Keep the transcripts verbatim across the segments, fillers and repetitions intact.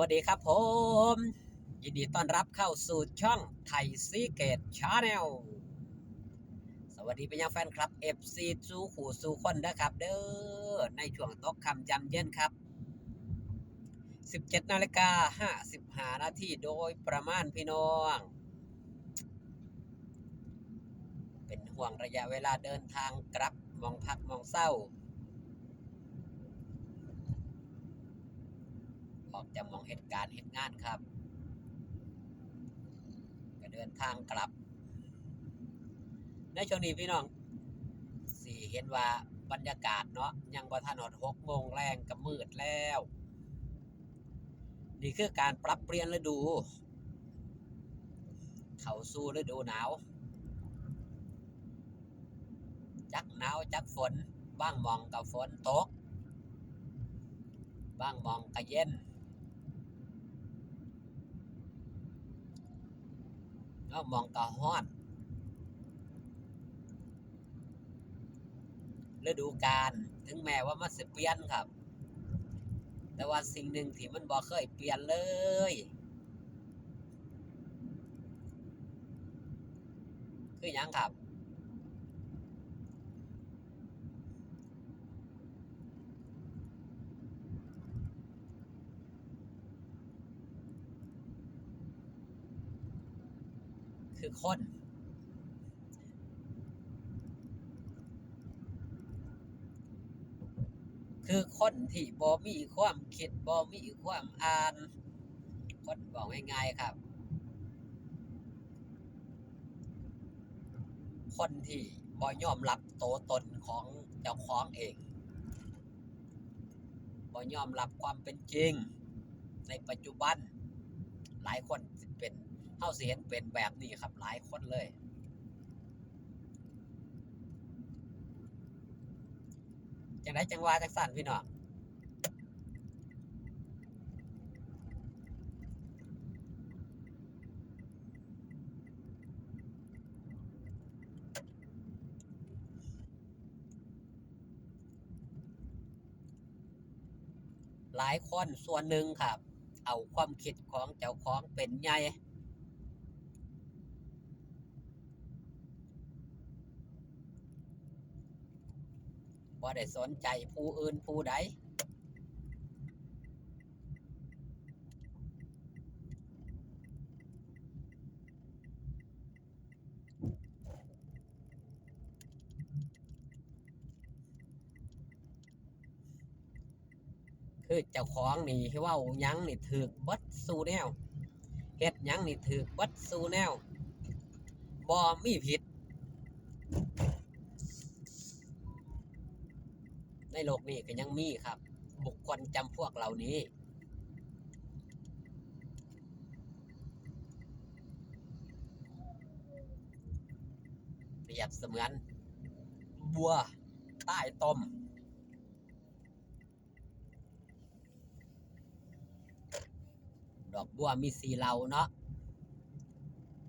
วัสดีครับผม ยินดีต้อนรับเข้าสู่ช่องไทยซีเกตชาแนล สวัสดีไปยังแฟนคลับ เอฟซี สู่คู่สู่คนนะครับเด้อ ในช่วงตกค่ำยามเย็นครับ สิบเจ็ดนาฬิกาห้าสิบห้านาทีโดยประมาณพี่น้อง เป็นห่วงระยะเวลาเดินทางกลับหม่องพักหม่องเซา ออกจากหม่องเฮ็ดการเฮ็ดงานครับ ก็เดินทางกลับ ในช่วงนี้พี่น้อง สิเห็นว่าบรรยากาศเนาะ ยังบ่ทันฮอดหกโมงแลงก็มืดแล้ว นี่คือการปรับเปลี่ยนฤดู เข้าสู่ฤดูหนาว จักหนาวจักฝน บางหม่องก็ฝนตก บางหม่องก็เย็น บางหม่องก็ร้อน ฤดูกาลถึงแม้ว่ามันสิเปลี่ยนครับ แต่ว่าสิ่งหนึ่งที่มันบ่เคยเปลี่ยนเลย คือหยังครับ คือคน คือคนที่บ่มีความคิด บ่มีความอ่าน คนเว้าง่ายๆครับ คนที่บ่ยอมรับตัวตนของเจ้าของเอง บ่ยอมรับความเป็นจริงในปัจจุบัน หลายคนสิเป็น เฮาสิเห็นเป็นแบบนี้ครับ หลายคนเลย จั่งใดจั่งว่าจั่งซั้นพี่น้อง หลายคนส่วนหนึ่งครับ เอาความคิดของเจ้าของเป็นใหญ่ บ่ได้สนใจผู้อื่นผู้ใด คือเจ้าของนี่เว้าหยังนี่ถืกเบิดสู่แนว เฮ็ดหยังนี่ถืกเบิดสู่แนว บ่มีผิด ในโลกนี้ก็ยังมีครับ บุคคลจำพวกเหล่านี้ เปรียบเสมือนบัวใต้ต้ม ดอกบัวมีสี่เหล่าเนาะ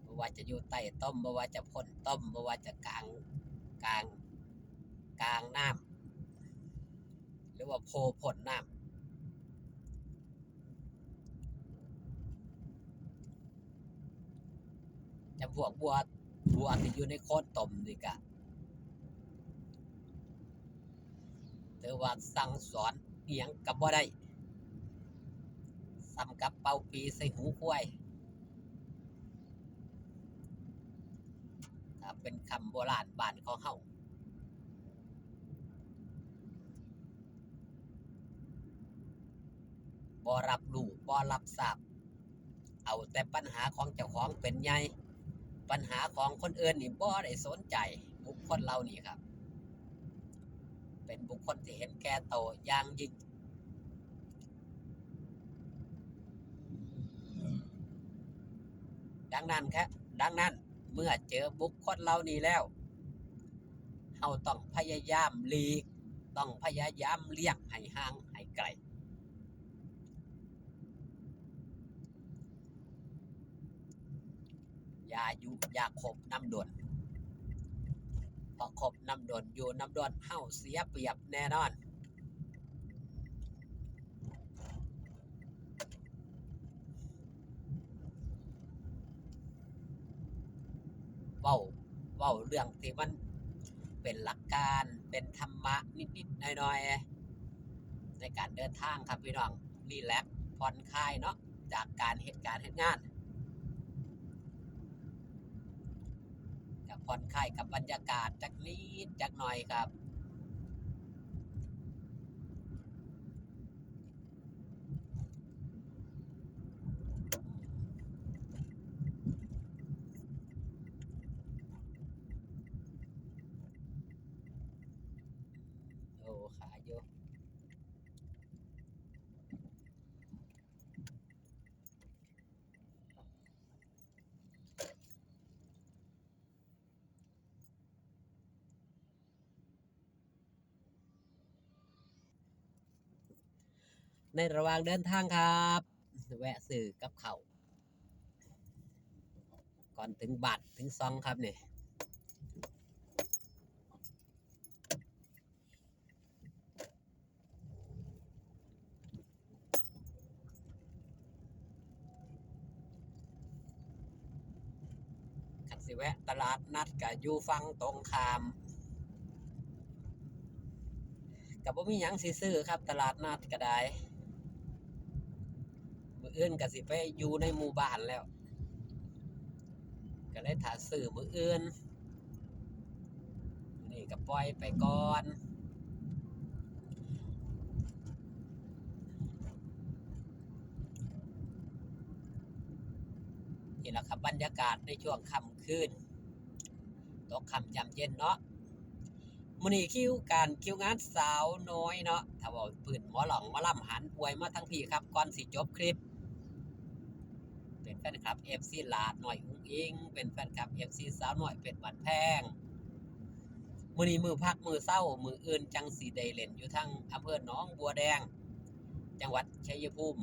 บ่ว่าจะอยู่ใต้ต้ม บ่ว่าจะโพ้นต้ม บ่ว่าจะกลาง กลาง กลางน้ำ หรือว่าโผล่พ้นน้ำ จำพวกบัว บัวที่อยู่ในโคนต้มนี่กะ ถือว่าสั่งสอนอิหยังก็บ่ได้ ส่ำกับเป่าปีใส่หูควาย ถ้าเป็นคำโบราณบ้านของเฮา บ่รับรู้ บ่รับทราบ เอาแต่ปัญหาของเจ้าของเป็นใหญ่ ปัญหาของคนอื่นนี่บ่ได้สนใจ บุคคลเหล่านี้ครับ เป็นบุคคลที่เห็นแก่ตัวอย่างยิ่ง ดังนั้นครับ ดังนั้นเมื่อเจอบุคคลเหล่านี้แล้ว เฮาต้องพยายามหลีก ต้องพยายามเลี่ยงให้ห่างให้ไกล อย่าอยู่ อย่าคบนำโดน เพราะคบนำโดน อยู่นำโดน เฮาเสียเปรียบแน่นอน เว้า เว้าเรื่องที่มันเป็นหลักการ เป็นธรรมะนิดๆหน่อยๆ ในการเดินทางครับพี่น้อง รีแลกซ์ ผ่อนคลายเนาะ จากการเฮ็ดการเฮ็ดงาน ก็ผ่อนคลายกับบรรยากาศจักนิดจักหน่อยครับ โอ้ ขายอยู่ ในระหว่างเดินทางครับ แวะซื้อกับข้าว ก่อนถึงบ้านถึงซองครับนี่ คันสิแวะตลาดนัดก็อยู่ฝั่งตรงข้าม ก็บ่มีหยังสิซื้อครับ ตลาดนัดก็ได้ มื้ออื่นก็สิไปอยู่ในหมู่บ้านแล้ว ก็เลยถ้าซื้อมื้ออื่น มื้อนี้ก็ปล่อยไปก่อน นี่แหละครับ บรรยากาศในช่วงค่ำคืน ตกค่ำยามเย็นเนาะ มื้อนี้คิวการคิวงานสาวน้อยเนาะ ถ้าเว้าพื้นหมอร้องหมอลำหันอวยมาทางพี้ครับ ก่อนสิจบคลิป เป็นแฟนคลับ เอฟซี หลาน้อยอุ๋งอิ๋ง เป็นแฟนคลับ เอฟซี สาวน้อยเพชรบ้านแพง มื้อนี้มื้อพักมื้อเซา มื้ออื่นจั่งสิได้เล่นอยู่ทางอำเภอหนองบัวแดง จังหวัดชัยภูมิ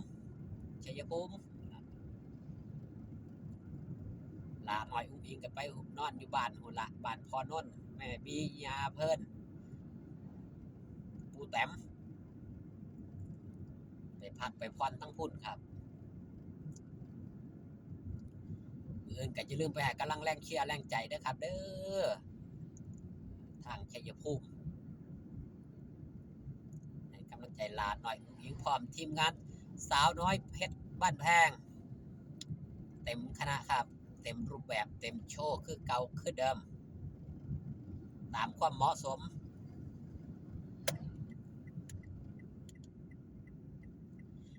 ชัยภูมิ หลาน้อยอุ๋งอิ๋งก็ไปนอนอยู่บ้านพู้นละ บ้านพ่อนนท์ แม่บี ย่าเพิ่น ปู่แตม ไปพักไปผ่อนทั้งพู้นครับ มื้ออื่นก็อย่าลืมไปให้กำลังแรงเชียร์แรงใจเด้อครับเด้อ ทางชัยภูมิ ให้กำลังใจหลาน้อยอุ๋งอิ๋งพร้อมทีมงานสาวน้อยเพชรบ้านแพง เต็มคณะครับ เต็มรูปแบบ เต็มโชว์ คือเก่าคือเดิม ตามความเหมาะสม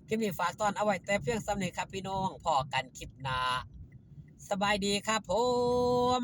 คลิปนี้ฝากตอนเอาไว้แต่เพียงส่ำนี้ครับพี่น้อง พ้อกันคลิปหน้า สบายดีครับผม